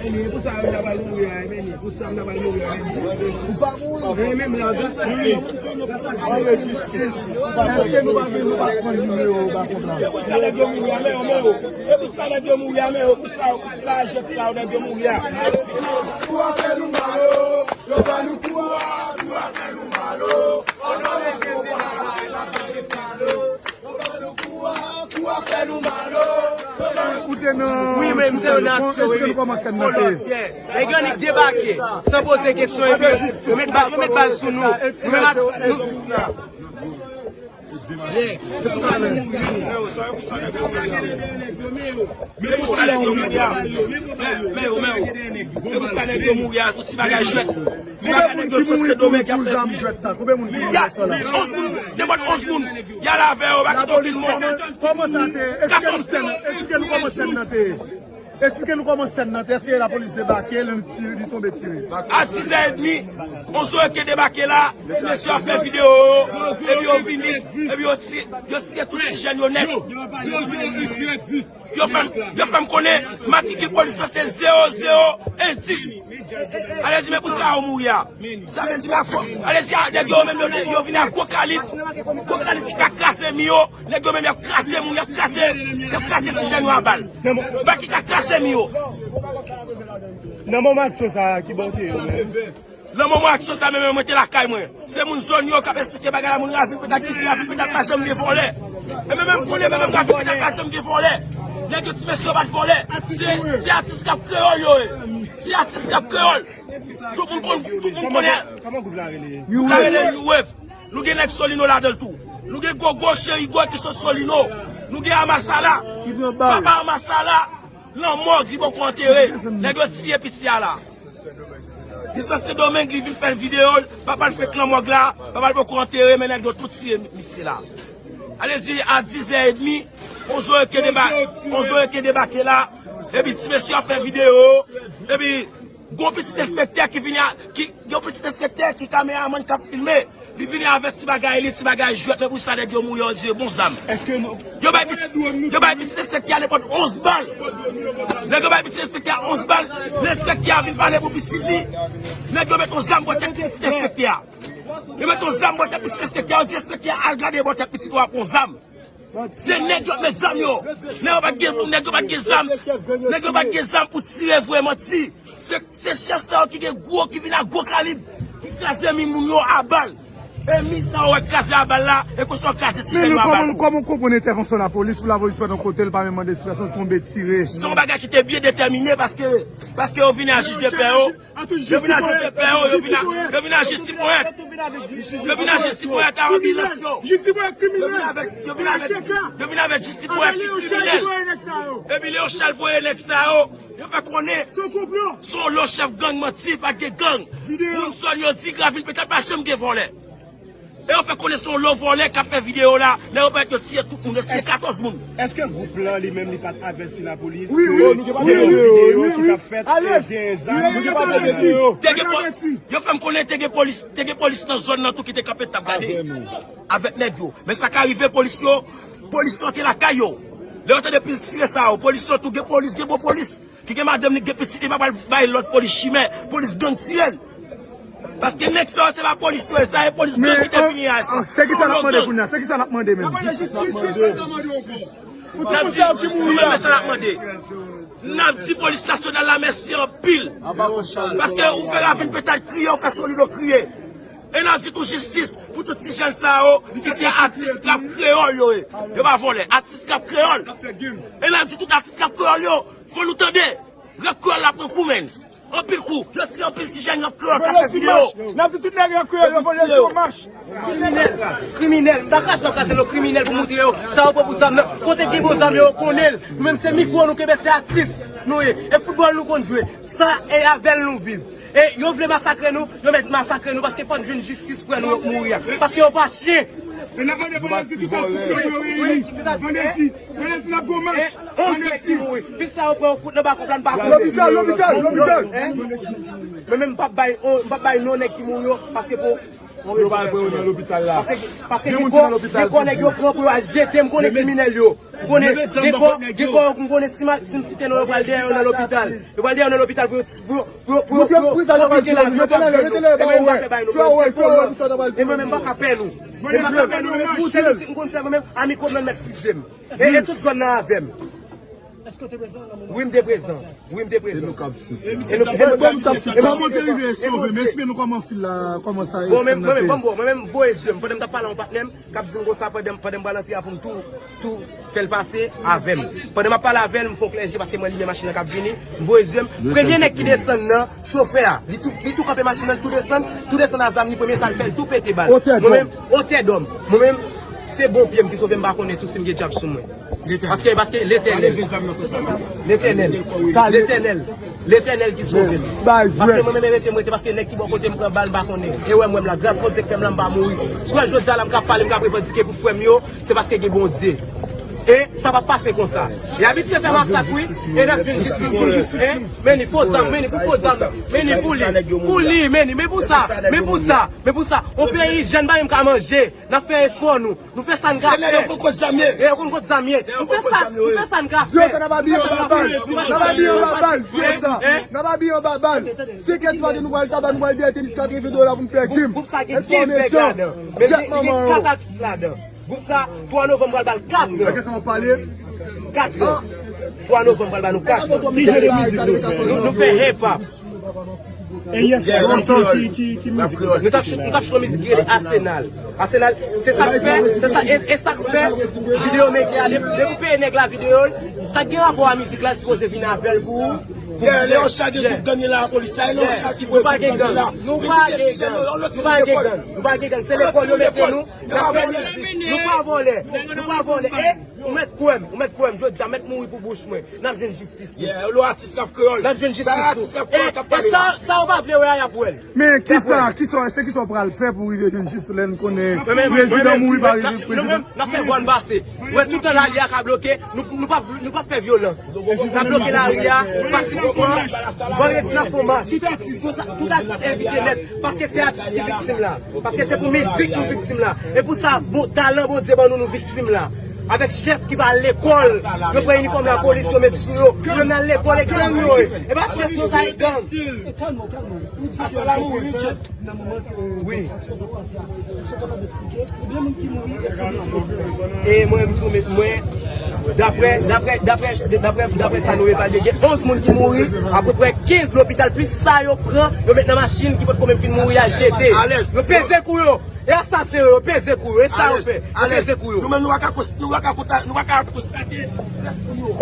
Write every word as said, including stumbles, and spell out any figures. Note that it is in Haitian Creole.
Meni, e pou sa menm n ap al mouri a, e meni, pou sa m t ap al mouri a, meni. Ou pa mouri. E menm la, gras a Dye. Mande jistis. Èske nou pa vle nou pa pran nimewo ba kòb la? E pou sa nèg yo mouri a, men yo, men yo. E pou sa nèg yo mouri a, men yo. Pou sa, pou sa, jèt sa, nèg yo mouri a. Kou a fè nou mal, o. Yo ba nou kou a, kou a fè nou mal, o. Onore prezidan, la pa fè mal, o. Ou te nan... Wi, men m te nan aksyon, wi. Èske nou kòmanse nan te? Nèg yo annik debake, san poze kesyon, epi yo met ba-, yo met bal sou nou. Nou menm ak nou. Yeah. Se pou sa menm. Men pou sa nèg yo mouri a. Men, men, men. Men pou sa nèg yo mouri a, pou ti bagay jwèt. Ti bagay nèg yo sot Sendomeng k ap fè. Konbyen moun ki mouri sa la? Onz moun, nenpòt onz moun. Y al avè yo, pa kite okenn mò. Kòman sa te ye? Esplike nou sèn nan. Esplike nou kòman sèn nan te ye. Esplike nou kòman sèn nan te ye. Èske lapolis debake, li tire, li tonbe tire? A dis zè edmi, Onzo Eke debake la, ti mesye ap fè videyo yo, epi yo vini, epi yo ti-, yo tire tout ti jèn yo nèt. Yo fè m, yo fè m konnen matrikil polis lan se zewo zewo en dis. Alezi, men pou sa yo mouri a. Sa vle di, men akò, alezi, a, nèg yo menm, yo, yo vini ak gwo kalib, gwo kalib ki ka kraze mi yo. Nèg yo menm, y ap kraze moun, y ap kraze, y ap kraze ti jèn yo a bal. Bal ki ka kraze mi yo. Nan moman aksyon sa a, ki bò w te ye ou menm? Nan moman aksyon sa a, menm mwen te lakay mwen. Se moun zòn yo k ap esplike bagay la, moun Ravil Petal ki di Ravil Petal pa janm gen vòlè. E menm, menm konnen, menm Ravil Petal pa janm gen vòlè. Nèg yo ti mesye yo pa t vòlè. Se, se atis k ap kreyòl yo ye. Se atis k ap kreyòl. Tout moun konn, tout moun konnen. Kòman gwoup la rele? Gwoup la rele New Wave. Nou gen nèg Solino ladan l tou. Nou gen Gogo Cherigo ki sot Solino. Nou gen Amasala. Papa Amasala. Nan mòg, li poko antere. Nèg yo tiye piti a la. Li sot Sendomeng, li vin fè videyo l. Papa l fenk nan mòg la. Papa l poko antere, men nèg yo tout tiye misye la. Alezi, a dis zè edmi, Onzo Eke deba-, Onzo Eke debake la. Epi ti mesye ap fè videyo. Epi gon pitit enspektè ki vini a, ki, yon pitit enspektè ki kameramann k ap filme. Li vini avèk ti bagay li, ti bagay jwèt, men pou sa nèg yo mouri, yo di bon zam. Èske nou... Yo bay pitit, yo bay pitit enspektè a nenpòt onz bal. Nèg yo bay pitit enspektè a onz bal. Lè enspektè a vin pale pou pitit li, nèg yo met yon zam bò tèt pitit enspektè a. Yo met yon zam bò tèt pitit enspektè a, yo di enspektè a al gade bò tèt pitit ou a pran zam. Se nèg yo met zam yo. Nèg yo pa t gen, nèg yo pa t gen zam. Nèg yo pa t gen zam pou tire vre, manti. Se, se chèf sa yo ki gen gwo, ki vin ak gwo kalib, ki kraze mi moun yo a bal. E mi sa yo wè kraze a bal la, e konsa yo kraze ti jèn yo a bal tou. Men kòman, kòman w konprann entèvansyon lapolis pou lapolis pa t yon kote, l pa menm mande si pèsonn tonbe tire? Se yon bagay ki te byen detèmine paske, paske yo vini a jij de pè yo. Yo vin a jij de pè yo, yo vin a, yo vin a jij Sipowèt. Yo vin a jij Sipowèt a anbilans yo. Yo vin avèk, yo vin avèk, yo vin avèk jij Sipowèt ki kriminèl. Epi Leon Chal voye nèg sa yo. Yo fè konnen se yon lo chèf gang manti, pa t gen gang. Moun zòn yo di Gravil Petèt pa janm gen vòlè. E yo fè konnen se yon lo vòlè k ap fè videyo la. Lè yo parèt, yo tiye tout moun, yo tiye katòz moun. Èske gwoup lan li menm li pa t avèti lapolis ke gen yon videyo ki t ap fèt e gen zam? Te gen pol-, yo fè m konnen te gen polis, te gen polis nan zòn nan tou ki te kanpe t ap gade avèk nèg yo. Men sa ka rive polis yo, polis yo te lakay yo. Lè yo tande pil tire sa yo, polis yo tou gen polis, gen bon polis. Ki gen madanm li, gen pitit li, pa pral bay lòt polis chimè, polis gang tire l. Paske nèg sa yo se pa polis yo ye, sa e polis gang ki te vini a. Se kisa n ap mande kounye a? Se kisa n ap mande menm? N ap di, nou menm men sa n ap mande. N ap di polis nasyonal la mèsi anpil. Paske ou fè Ravil Petèt kriye, ou fè Solino kriye. E n ap di tou jistis pou tout ti jèn sa yo, ki se atis k ap kreyòl yo ye. Yo pa vòlè, atis k ap kreyòl. E n ap di tout atis k ap kreyòl yo, fò nou tande. Rap kreyòl la pran kou, menn. Anpil kou. Yo tiye anpil ti jèn rap kreyòl k ap fè videyo. N ap di tout nèg rap kreyòl yo vòlè sou mach. Kriminèl. Kriminèl. M pa kraze, m pa kraze lo kriminèl pou montre yo. Sa yo pran pou zam nan. Kote gen bon zam yo, yo konnen l. Nou menm se mikwo nou kenbe, se atis nou ye. E foutbòl nou konn jwe. Sa e avè l nou viv. E yo vle masakre nou, yo mèt masakre nou, paske fò n jwenn jistis frè nou yo k mouri a. Paske yo pa chen. E n ap mande Bondye di tout atis yo pou yo reyini. Bondye di, Bondye di n ap gon mach. Onz nèg ki mouri. Plis sa yo pran yo fout nan bakòp la, n pa konn. Lopital, lopital, lopital. Men, men m p ap bay, m p ap bay non nèg ki mouri yo, paske pou Yo pa al pran yo nan lopital la. Paske, paske gen kò, gen kò nèg yo pran pou yo al jete, m konnen kriminèl yo. M konnen, gen kò, gen kò, m konnen si ma-, si m site non yo pral dèyè yo nan lopital. Yo pral dèyè yo nan lopital pou yo, pou yo, pou yo, pou yo, pou yo, pou yo kite lavi yo, yo pral jwenn nou. E mwen menm m pa pè bay nou, mwen se polo. E mwen menm m pa ka pè nou. Mwen pa ka pè nou, mwen menm pou se isit m konn fè, mwen menm, Amico m nan mèt fize m. E, e tout zòn nan avè m. Wi, m te prezan. Wi, m te prezan. E nou k ap choute. E nou, e nou k ap choute. E mwen, mwen te rive sove, men esplike nou kòman fil la, kòman sa ye. Bon, men, mwen menm, bon, mwen menm, m voye zye m. Pandan m t ap pale a yon patnè m, k ap di m konsa, pandan, pandan m pral antre a pou m tou, tou fè l pase avè m. Pandan m ap pale avè l, m fè yon klè je paske mwen limen machin nan k ap vini, m voye zye m. Premye nèg ki desann nan, chofè a, li tou, li tou kanpe machin nan, li tou desann, tou desann a zam li, premye sa l fè, l tou pete bal. Mwen menm, otè dòm. Mwen menm, se bon pye m ki sove m, pa konnen tou si m gen dyab sou mwen. Paske, paske Letènèl. Letènèl. Letènèl. Letènèl ki sove m. Paske mwen menm rete, mwen rete, paske nèg ki bò kote m pran bal, m pa konnen. E wè m wè m la. Gras Bondye k fè m la, m pa mouri. Si w wè jodi a la, m ka pale, m ka revandike pou frè m yo, se paske gen Bondye. E sa p ap pase konsa. Y abitye fè masak, wi. E n ap jwenn jistis nou. Men ni fo zam, men ni pou fo zam. Men ni pou li. Pou li, men ni. Men pou sa, men pou sa, men pou sa. On peyi jèn pa menm ka manje. N ap fè efò nou. Nou fè sa n ka fè. E yo konn kot zam ye. E yo konn kot zam ye. Nou fè sa, nou fè sa n ka fè. Di yo sa n ap abiye anba bal. N ap abiye anba bal. Di yo sa. N ap abiye anba bal. Senk è di maten nou pral taba, nou pral dèyè tenis katreven dola pou n fè gym. Gwoup sa gen kenz nèg ladan. Men li gen kat atis ladan. Gwoup sa, twa novanm pral ba l kat an. Kat an. Twa novanm pral ba nou kat an. Ki jan de mizik nou fè? Nou, nou fè hip hop. E yè sa, ki, ki, ki, ki mizik? Nou t ap, nou t ap chante yon mizik ki rele Asenal. Asenal, se sa k fè, se sa, e, e sa k fè videyo meke a, depi, depi w peye nèg la videyo l, sa k gen rapò a mizik la, l sipoze vin avè l pou ou. Lè yon chak de tout gang la, lapolis la, e lè yon chak ki voye tout gang la. Nou pa gen gang, nou pa gen gang, nou pa gen gang, nou pa gen gang, se lekòl yo mete nou, n ap fè mizik, nou pa vòlè, nou pa vòlè. E, ou mèt kwè m, ou mèt kwè m, jodi a, mèt mouri pou bouch mwen. N ap jwenn jistis nou. Yeah, lo atis rap kreyòl. N ap jwenn jistis nou. Sa atis rap kreyòl k ap pale la. E, e sa, sa ou pa vle wè a, y ap wè l. Men kisa, kisa, se kisa w pral fè pou rive jwenn jistis lè n konnen prezidan mouri pa rive prezidan? Nou menm, n ap fè vwa n pase. Ou wè tout tan lari a ka bloke, nou, nou p ap, nou p ap fè vyolans. N ap bloke lari a, pasifikman, vandredi n ap fè yon mach. Tout atis, tout atis envite nèt, paske se atis ki viktim la. Paske se pou mizik nou viktim la. E pou sa, bon, talan Bondye ban nou, nou viktim la. Avèk chèf ki pa al lekòl, yo pran inifòm lapolis, yo met sou yo. Yo nan lekòl, e gang yo ye. E pa chèf yo, sa e gang. E kalme w, kalme w. Ou di ke mouri dyab nan moman, euh, donk, aksyon sa pase a. Èske w kapab eksplike? Konbyen moun ki mouri e konbyen ki blese? E mwen, m di w, men mwen, daprè, daprè, daprè, daprè, daprè sa nou evalye, gen onz moun ki mouri, apeprè kenz lopital, plis sa yo pran, yo met nan machin ki potko menm fin mouri, al jete. Yo peze kou yo. E asasen yo, yo peze kou yo. E sa yo fè? Yo peze kou yo. Nou menm, nou pa ka kons-, nou pa ka konta-, nou pa ka konstate rès moun yo.